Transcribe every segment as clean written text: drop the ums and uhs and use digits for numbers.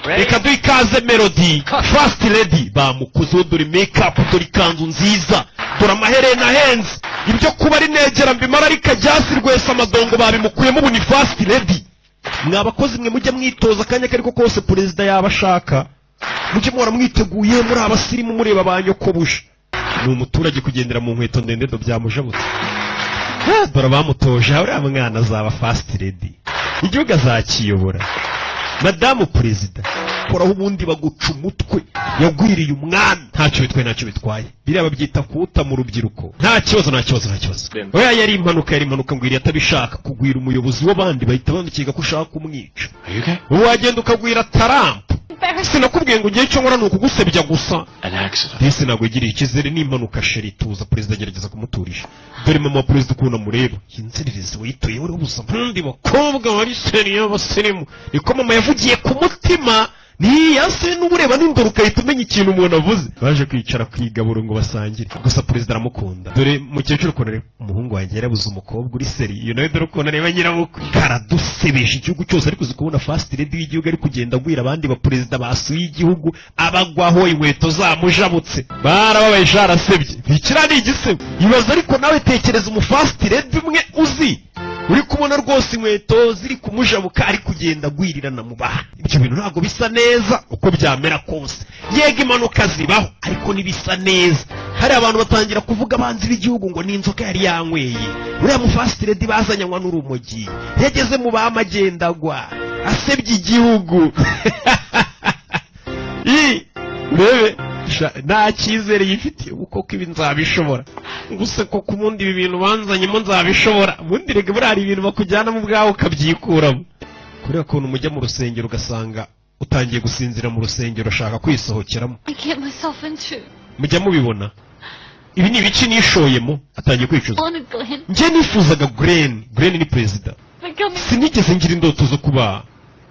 Reka duhe ikaze Melody, First Lady. Bamukozeho, dore make-up, dore ikanzu nziza, dore amaherena ahenze. Ibyo kuba ari negera mbimara, ariko ajyasi rwese amadongo babimukuyemo, ubu ni First Lady. Mwa bakozi mwe, mujye mwitoza, akanya kariko kose perezida yaba ashaka, mujye muhora mwiteguye, muri abasirimu, mureba ba nyokobuje. Ni umuturage kugendera mu nkweto ndende, do byamujabutse. Ah, dore abamutoje. Uriya mwana azaba First Lady, igihugu azakiyobora. Madamu perezida koraho, ubundi baguca umutwe. Yagwiriye umwami, ntacyo bitwaye, ntacyo bitwaye. Biriya babyita kuwuta mu rubyiruko. Nta kibazo, nta kibazo, nta kibazo. Oya, yari impanuka, yari impanuka. Ngwiriye atabishaka. Kugwira umuyobozi w'abandi, bahita bamukeka ko ushaka kumwica. Are you okay? Ubu wagenda ukagwira Trump. Sinakubwiye ngo ugiye, icyo nkora ni ukugusebya gusa. An accident. Disi ntabwo yigiriye icyizere, ni impanuka chérie, tuza. Perezida agerageza kumuturisha. Dore mama wa perezida ukuntu amureba. Inzererezi wayituye uri busa nkundi bakobwa bari sérieux, abasirimu. Niko mama yavugiye ku mutima. Ntiyase n'ubureba n'indoro, ugahita umenya ikintu umuntu avuze. Baje kwicara ku igaburo ngo basangire. Gusa perezida aramukunda. Dore mukecuru ukuntu areba umuhungu wanjye, yarabuze umukobwa uri sérieux. Iyo nawe, dore ukuntu areba nyirabukwe. Karadusebeje igihugu cyose. Ariko uzi kubona First Lady w'igihugu ari kugenda agwira abandi baperezida basuye igihugu, abagwaho, inkweto zamujabutse? Barababaye, sharasebye. Ntikiriya ni igisebo. Ibaza ariko nawe, tekereza umu First Lady umwe uzi uri kubona rwose inkweto ziri kumujabuka, ari kugenda agwirirana mu bantu. Ibyo bintu ntabwo bisa neza uko byamera kose. Yego, impanuka zibaho, ariko ntibisa neza. Hari abantu batangira kuvuga, abanzi b'igihugu, ngo ni inzoka yari yanyweye uriya mu First Lady bazanye, anywa n'urumogi, yageze mu bama agenda agwa, asebye igihugu. I urebe nta cyizere yifitiye. Ubu koko ibi nzabishobora? Gusa koko ubundi ibi bintu banzanyemo nzabishobora? Ubundi rega buriya hari ibintu bakujyanamo ubwawe ukabyikuramo. Kuriya kuntu mujya mu rusengero, ugasanga utangiye gusinzira mu rusengero, ushaka kwisohokeramo. I get myself into. Mujya mubibona? Ibi ni ibiki nishoyemo? Atangiye kwicuza. Wanted Glenn. Njye nifuzaga Glenn. Glenn ni perezida. Becoming. Sinigeze ngira indoto zo kuba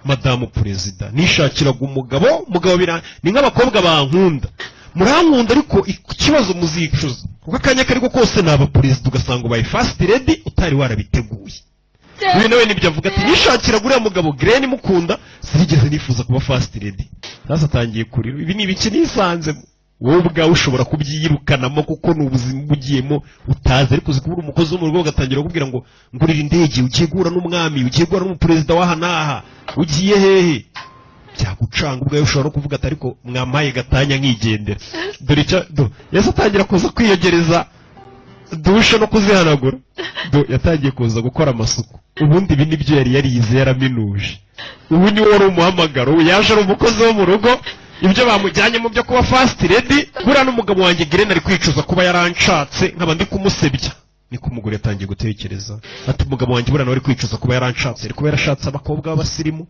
madamu perezida. Nishakiraga umugabo. Umugabo bira ni nk'abakobwa bankunda. Murankunda, ariko ikibazo muzicuza, kuko akanya kariko kose naba perezida, ugasanga ubaye First Lady utari warabiteguye. Uyu nawe nibyo avuga, ati nishakiraga uriya mugabo Glenn, mukunda, sinigeze nifuza kuba First Lady. Sasa atangiye kurira. Ibi ni ibiki nisanzemo? Wowe ubwawe ushobora kubyiyirukanamo, kuko ni ubuzima uba ugiyemo utazi. Ariko uzi kubura umukozi wo mu rugo bagatangira kukubwira ngo ngurira indege, ugiye guhura n'umwami, ugiye guhura n'umuperezida w'aha n'aha, ugiye hehe? Byagucanga. Ubwawe ushobora no kuvuga ati ariko mwampaye gatanya nkigendera. Dore icyo do yahise atangira kuza kwiyogereza dushe no kuzihanagura. Do yatangiye kuza gukora amasuku. Ubundi ibi nibyo yari yarize, yaraminuje. Ubu niwo wari umuhamagaro we. Yaje ari umukozi wo mu rugo, ibyo bamujyanye mu byo kuba First Lady. Buriya n'umugabo wanjye Glenn ari kwicuza kuba yaranshatse, nkaba ndi kumusebya. Niko umugore yatangiye gutekereza, ati umugabo wanjye buriya nawe ari kwicuza kuba yaranshatse, ari kuba yarashatse abakobwa b'abasirimu.